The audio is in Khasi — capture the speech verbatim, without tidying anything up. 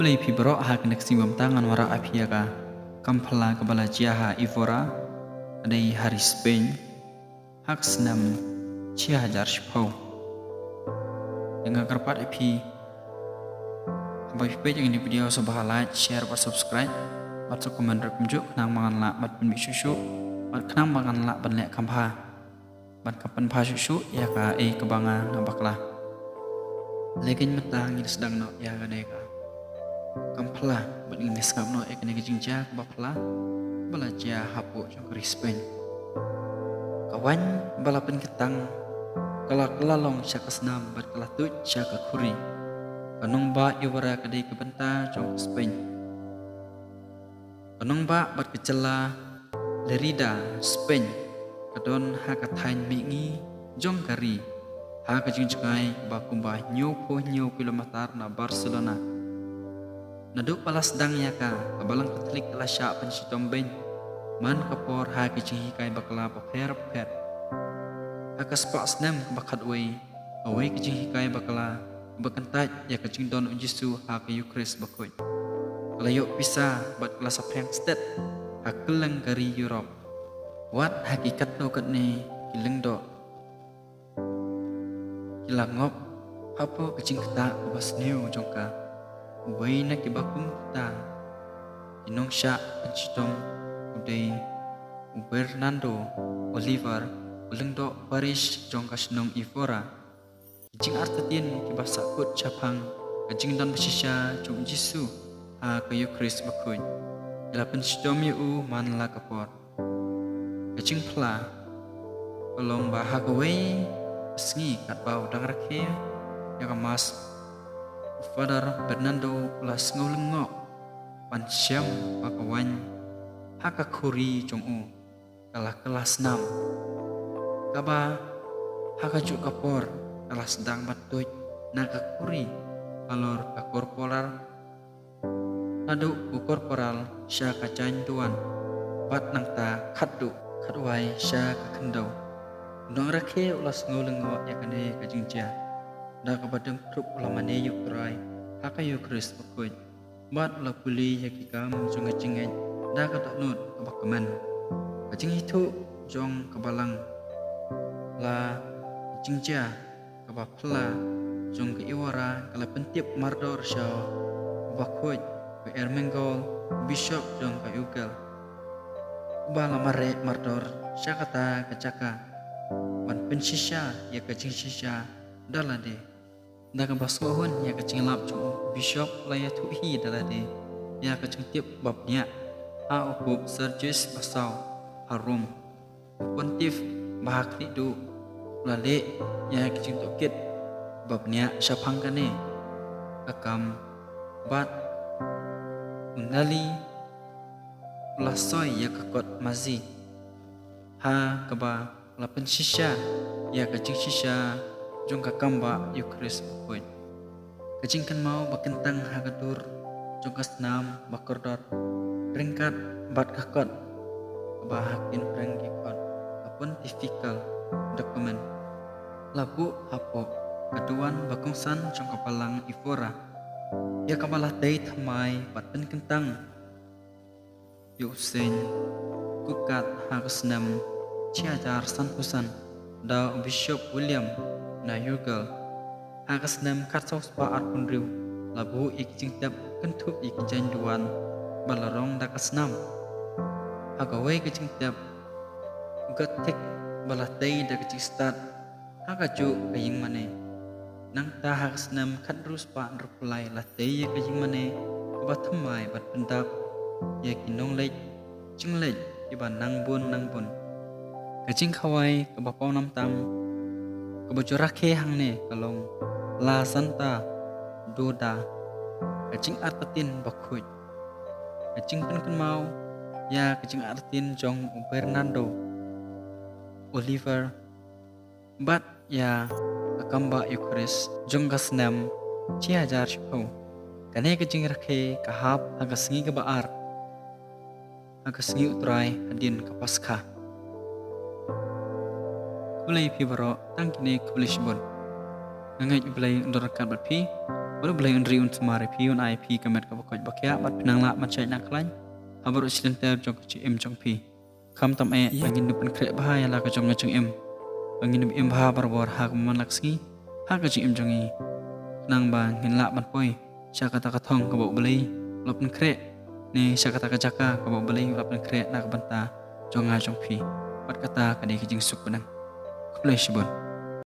Khublei phi baroh. Ha kane ka sngi ba mynta ngan wanrah ïa phi ïa ka kam phylla kaba la jia ha Evora, ka dei ha ri Spain, ha ka snem shi hajar shiphew. Te nga kyrpad ïa phi, haba phi peit ïa kane ka video, sngewbha like, share bad subscribe bad sa comment ruh kumjuh, khnang ba ngan lah ban pynmih shuh shuh bad khnang ba ngan lah ban leh kham bha, ban kham pynbha shuh shuh ïa kaei kaba nga nga bakla. Lehse mynta ngin sdang noh ïa kane ka kam phylla bad ngin sngap noh ïa kane ka jingjia kaba phylla ba la jia hapoh jong ka ri Spain. Ka waiñ ba la pynkyntang ka la kylla long sha ka snam bad ka la tuid sha ka khuri. Ka nongbah Evora ka dei ka bynta jong ka Spain. Ka nongbah bad ka jylla Lerida, Spain, ka don ha ka thaiñ mihngi jong ka ri, ha ka jingjngai ba kumba hynñiewphew hynñiew kilometer na Barcelona. Naduh ba la sdang ïa ka, ka Balang Katholik ka la shah pynshitom beiñ man ka por ha ki jinghikai bakla bapher bapher. Ha ka spah snem kaba khatwei, kawei ka jinghikai bakla ba kyntait ïa ka jingdon U Jisu ha ka Eucharist bakhuid ka la ïoh pisa bad ka la saphriang stet ha kylleng ka ri Europe. Wat ha ki katto katne ki lyngdoh ki la ngop hapoh ka jingktah kaba sniew jong ka. Uwei na kiba kum kita ki nongshah pynshitom u dei u Bernardo Oliver, u lyngdoh parish jong ka shnong Evora. Ki jingartatien kiba sahkut shaphang ka jingdon bashisha jong U Jisu ha ka Eucharist bakhuid ki la pynshitom ïa u man la ka por. Ka jingphylla ka long ba ha kawei ka sngi katba u dang rakhe ïa ka Mass, u Father Bernardo u la sngew lyngngoh ban shem ba ka waiñ ha ka khuri jong u ka la kylla snam, kaba ha kajuh ka por ka la sdang ban tuid na ka khuri halor ka corporal, naduh u corporal sha ka jaiñ duwan, bad nangta khatduh khatwai sha ka khyndew. U nongrakhe u la sngew lyngngoh ïa kane ka jingjia, da kaba dang khrup u la mane ïa U Trai ha ka Eucharist bakhuid bad u la pule ïa ki kam jong ka jingngeit da ka dohnud kaba kmen. Ka jingithuh jong ka Balang la jingjia kaba phylla jong ka Evora ka la pyntip mardor sha u bakhuid u Ermengol, u bishop jong ka Urgell, uba la mareh mardor sha kata ka jaka ban pynshisha ïa ka jingshisha da lade. Da kaba sngewhun ïa ka jinglap jong u, u bishop u la ïathuh hi da lade ïa ka jingtip ba bniah ha u Pope Sergius ba saw ha Rome. U pontiff ba ha khlieh duh u la leh ïa ka jingtohkit ba bniah shaphang kane ka kam, bad u Nally u la soi ïa ka kot mazi ha kaba la pynshisha ïa ka jingshisha jong ka kam ba Eucharist bakhuid. Ka jingkynmaw ba kyntang ha ka dur jong ka snam ba kordor ryngkat bad ka kot kaba ha kin pyrshang ki kot, ka pontifical document, la buh hapoh ka duwan ba kongsan jong ka Balang Evora, ïa kaba la tei thymmai bad pynkyntang ïa u Saint Cuthbert ha ka snem shi hajar sanphew san da u Bishop William na Urgell. Ha ka snem khatsaw spah arphew hynriew la buh ïa ki jingtep kynthup ïa ki jaiñ duwan ba la rong da ka snam. Ha kawei ka jingtep, u Gothic ba la tei da ka jingstad ha kajuh ka ïingmane. Nangta ha ka snem khathynriew spah hynriewphew lai la tei ïa ka ïingmane kaba thymmai bad pyndap ïa ki nongleit jingleit kiba nang bun nang bun. Ka jingkhawai kaba pawnam tam kaba ju rakhe hangne ka long La Santa Doda, ka jingartatien bakhuid, ka jingpynkynmaw ïa ka jingartatien jong u Bernardo Oliver bad ïa ka kam ba Eucharist jong ka snem shi hajar shiphew. Kane ka jingrakhe ka hap ha ka sngi kaba ar ha ka sngi U Trai hadien ka Paskha. Khublei phi baroh, tang kine, khublei shibun. Nga ngeit U Blei un don ryngkat bad phi. Bad U Blei un ri un sumar ïa phi, un ai ïa phi ka met kaba koit ba khiah, bad phin nang lah ban shait nang khlaiñ ha baroh shi lynter jong ka jingim jong phi. Khamtam eh ba ngin ïa pynkhreh bha ïa la ka jong ka jingim, ba ngin ïa im bha barabor ha ka man la ka sngi ha ka jingim jong ngi, khnang ba ngin lah ban poi sha kata ka thong kaba U Blei u la pynkhreh, ne sha kata ka jaka kaba U Blei u la pynkhreh na ka bynta jong nga jong phi. Bad kata ka dei ka jingsuk ba nang. Khublei shibun.